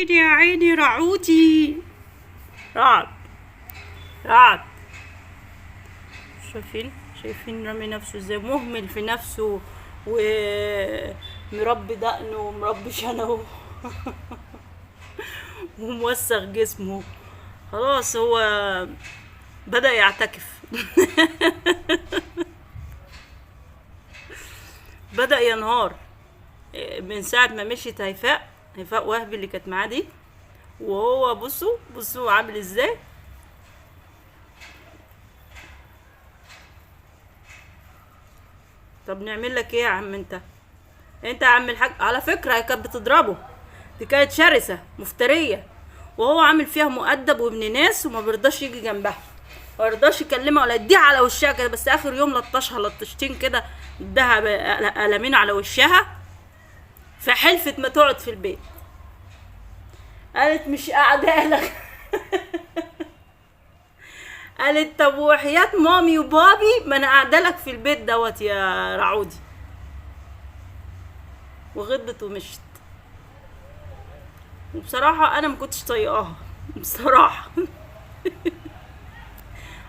عيني يا عيني رعودي، رعد رعد. شايفين شايفين رامي نفسه ازاي، مهمل في نفسه ومربي دقنه ومربي شنبه وموسخ جسمه. خلاص هو بدأ يعتكف بدأ ينهار من ساعة ما مشيت هيفاء، هيفاء وهبي اللي كانت معاه دي، وهو بصوا بصوا عامل ازاي. طب نعمل لك ايه يا عم انت؟ انت يا عم الحاج على فكرة هي كانت بتضربه، دي كانت شرسة مفترية، وهو عامل فيها مؤدب وابن ناس وما بيرضاش يجي جنبها، ما بيرضاش يكلمها ولا يديها على وشها كده. بس اخر يوم لطشها لطشتين كده، اداها قلمين على وشها، فحلفت ما تقعد في البيت، قالت مش قاعدة لك. قالت طب وحياة مامي وبابي ما انا قاعدة لك في البيت دوت يا رعودي، وغضبت ومشت. وبصراحة انا ما كنتش طايقاها بصراحة،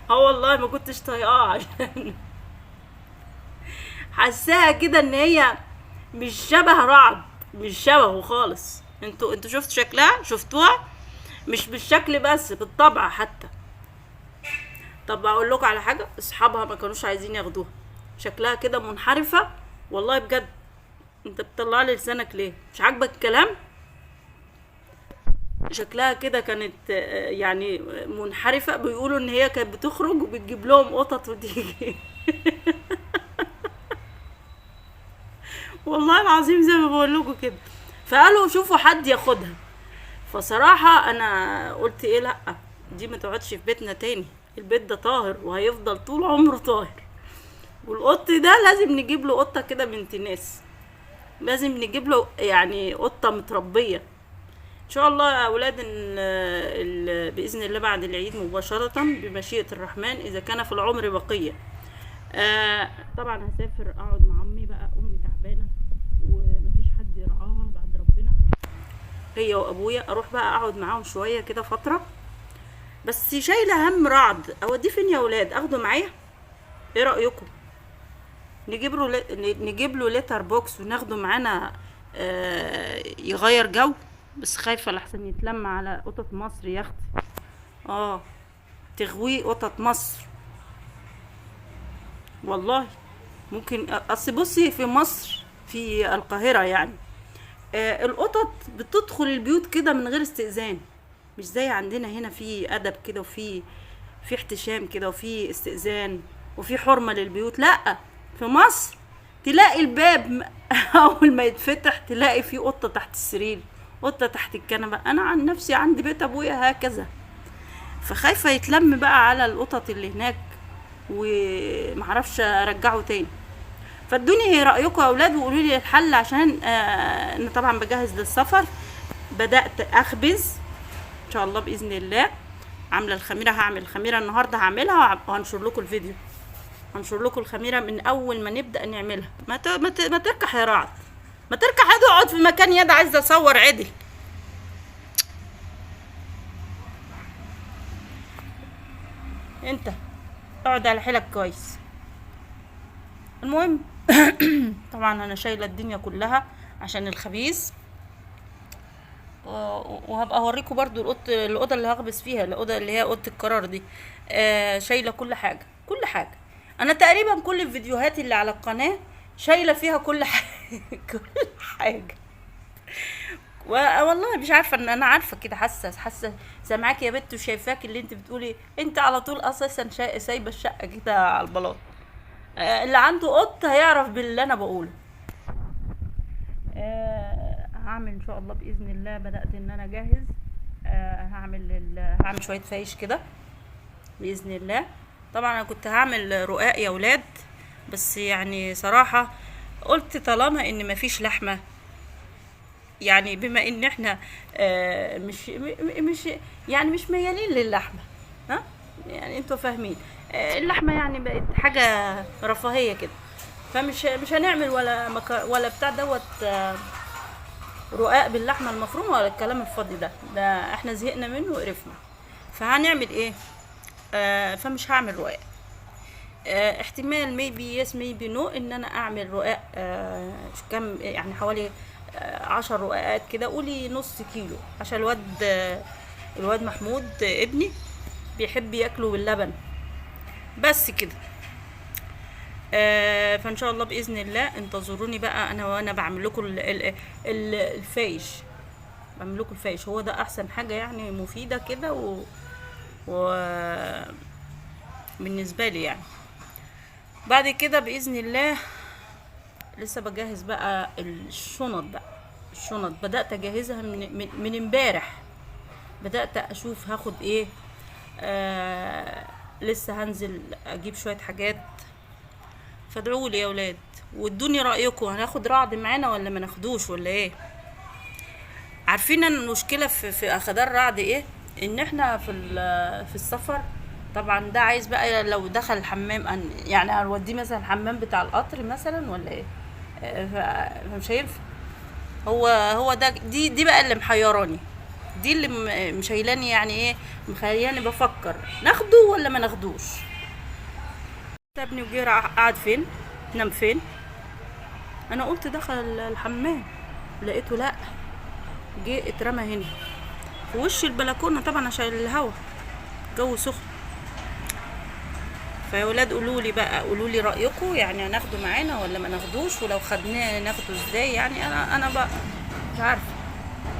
اه والله ما كنتش طايقاها، عشان حاساها كده ان هي مش شبه رعد، مش شبهه خالص. انتوا شفتوا شكلها؟ شفتوها؟ مش بالشكل بس، بالطبع حتى. طب اقول لكم على حاجة، اصحابها ما كانوش عايزين ياخدوها، شكلها كده منحرفة والله بجد. انت بتطلع لي لسانك ليه؟ مش عاجبك الكلام؟ شكلها كده كانت يعني منحرفة، بيقولوا ان هي كانت بتخرج وبتجيب لهم قطط وتيجي. والله العظيم زي ما بقول لكم كده. فقالوا شوفوا حد ياخدها. فصراحة انا قلت ايه، لا دي ما تقعدش في بيتنا تاني، البيت ده طاهر وهيفضل طول عمره طاهر، والقط ده لازم نجيب له قطة كده بنت ناس، لازم نجيب له يعني قطة متربية ان شاء الله يا اولاد. باذن الله بعد العيد مباشرة بمشيئة الرحمن اذا كان في العمر بقية. طبعا هسافر اقعد مع امي بقى، امي تعبانة ومفيش حد يرعاها بعد ربنا، هي وابويا، اروح بقى اقعد معاهم شوية كده فترة. بس شايله هم رعد، اوديه فين يا اولاد؟ اخده معايا؟ ايه رايكم؟ نجيب له litter box وناخده معانا، يغير جو. بس خايفة لحسن يتلم على قطط مصر يا اختي، تغويه قطط مصر والله ممكن. اصل بصي في مصر في القاهرة يعني، القطط بتدخل البيوت كده من غير استئذان، مش زي عندنا هنا في ادب كده وفي احتشام كده وفي استئذان وفي حرمه للبيوت. لا في مصر تلاقي الباب اول ما يتفتح تلاقي في قطة تحت السرير، قطة تحت الكنبة. انا عن نفسي عند بيت ابويا هكذا، فخايفه يتلم بقى على القطط اللي هناك ومعرفش ارجعه تاني. فادوني رايكم يا اولاد وقولوا لي الحل، عشان انا طبعا بجهز للسفر، بدات اخبز ان شاء الله باذن الله. عامله الخميره، هعمل الخميره النهارده، هعملها وهنشر لكم الفيديو، هنشر لكم الخميره من اول ما نبدا نعملها. ما تركح يا رعد، ما تركح يا اقعد في مكان يد، عايزه اصور عدل. انت اقعد على حيلك كويس. المهم طبعا انا شايله الدنيا كلها عشان الخبيز، وهبقى اوريكم برضو الاوضة اللي هخبز فيها، الاوضة اللي هي اوضة القرار دي. شايله كل حاجة، كل حاجة. انا تقريبا كل الفيديوهات اللي على القناة شايله فيها كل حاجة، كل حاجة. والله مش عارفه ان انا عارفه كده، حاسه سامعاك يا بت وشايفاك اللي انت بتقولي، انت على طول اساسا سايبه الشقة كده على البلاط. اللي عنده قط هيعرف باللي انا بقوله. هعمل ان شاء الله باذن الله، بدات ان انا اجهز. هعمل شوية فايش كده باذن الله. طبعا انا كنت هعمل رقاق يا ولاد، بس صراحة قلت طالما ان مفيش لحمه، بما ان احنا، مش ميالين للحمه، ها انتوا فاهمين، اللحمة بقت حاجة رفاهية كده، فمش مش هنعمل ولا بتاع دوت، رقاق باللحمه المفرومه ولا الكلام الفاضي ده، ده احنا زهقنا منه وقرفنا. فهنعمل ايه؟ فمش هعمل رقاق. احتمال maybe yes maybe no ان انا اعمل رقاق، كم يعني، حوالي 10 رقاقات كده، قولي نص كيلو، عشان الواد محمود، ابني بيحب ياكله باللبن بس كده. فان شاء الله باذن الله انتظروني بقى انا وانا بعمل لكم الفايش، بعمل لكم الفايش، هو ده احسن حاجة يعني مفيدة كده و بالنسبة لي يعني. بعد كده باذن الله لسه بجهز بقى الشنط، بقى الشنط بدات اجهزها من امبارح، بدات اشوف هاخد ايه. لسه هنزل اجيب شوية حاجات، فادعوا لي يا اولاد وادوني رايكم، هناخد رعد معانا ولا ما ناخدوش ولا ايه؟ عارفين ان المشكلة في اخدان رعد ايه؟ ان احنا في السفر طبعا، ده عايز بقى لو دخل الحمام يعني هنوديه مثلا الحمام بتاع القطر مثلا ولا ايه؟ فمش هينفع. هو ده، دي بقى اللي محيراني، دي اللي مشيلاني يعني ايه، مخلياني بفكر ناخده ولا ما ناخدوش. ابني وجه راح قعد فين؟ نام فين؟ انا قلت دخل الحمام، لقيته لا، جه اترمى هنا في وش البلكونه طبعا عشان الهوا، الجو سخن. فيا ولاد قولوا لي بقى، قولوا لي رايكم، يعني هناخده معانا ولا ما ناخدوش؟ ولو خدناه ناخده ازاي؟ يعني انا بقى مش عارفه.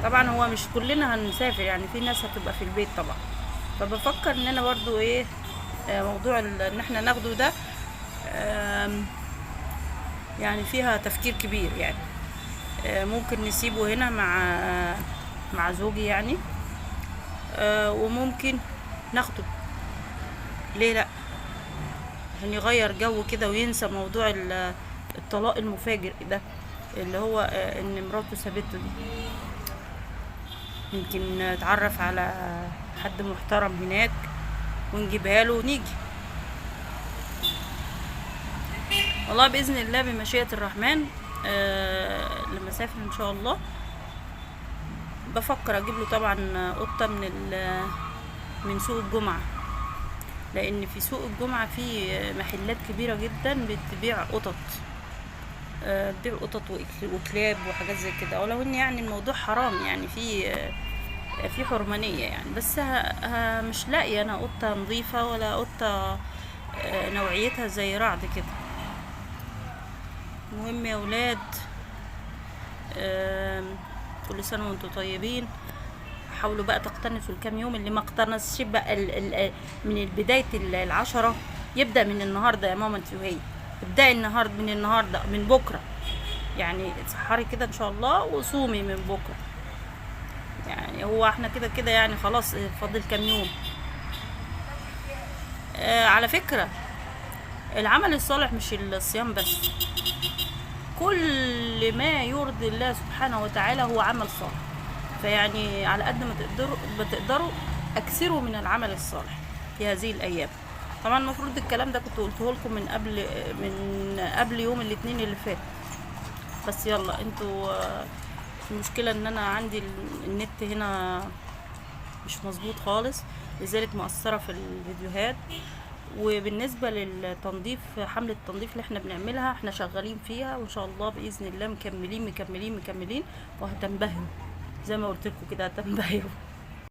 طبعا هو مش كلنا هنسافر، يعني في ناس هتبقى في البيت طبعا، فبفكر ان انا برضو ايه، موضوع ان احنا ناخده ده، يعني فيها تفكير كبير يعني. ممكن نسيبه هنا مع زوجي يعني، وممكن ناخده، ليه لا، عشان يغير جو كده وينسى موضوع الطلاق المفاجئ ده اللي هو، ان مراته سابته دي. يمكن اتعرف على حد محترم هناك ونجيبها له ونيجي. والله بإذن الله بمشيئة الرحمن، لما اسافر ان شاء الله بفكر اجيب له طبعا قطة من سوق الجمعة، لان في سوق الجمعة في محلات كبيرة جدا بتبيع قطط، بتبيع قطط وكلاب وحاجات زي كده، ولو ان يعني الموضوع حرام يعني، في حرمانية يعني، بس مش لاقية انا قطة نظيفة ولا قطة، نوعيتها زي رعد كده. المهم يا ولاد، كل سنة وانتم طيبين. حاولوا بقى تقتنصوا الكام يوم اللي ما اقتنصش بقى من بداية 10، يبدأ من النهاردة يا ماما انت وهي، ابدأي النهاردة، من النهاردة، من بكرة يعني، اتسحري كده ان شاء الله وصومي من بكرة. يعني هو احنا كده كده يعني خلاص فاضل كام يوم. على فكرة العمل الصالح مش الصيام بس، كل ما يرضي الله سبحانه وتعالى هو عمل صالح. فيعني على قد ما تقدروا اكثروا من العمل الصالح في هذه الايام. طبعا المفروض الكلام ده كنت قلته لكم من قبل يوم الاثنين اللي فات، بس يلا انتوا، المشكلة ان انا عندي النت هنا مش مظبوط خالص، لذلك مقصرة في الفيديوهات. وبالنسبة للتنظيف، حملة التنظيف اللي احنا بنعملها احنا شغالين فيها، وان شاء الله بإذن الله مكملين مكملين مكملين، وهتنبهروا زي ما قلت لكم كده، هتنبهروا.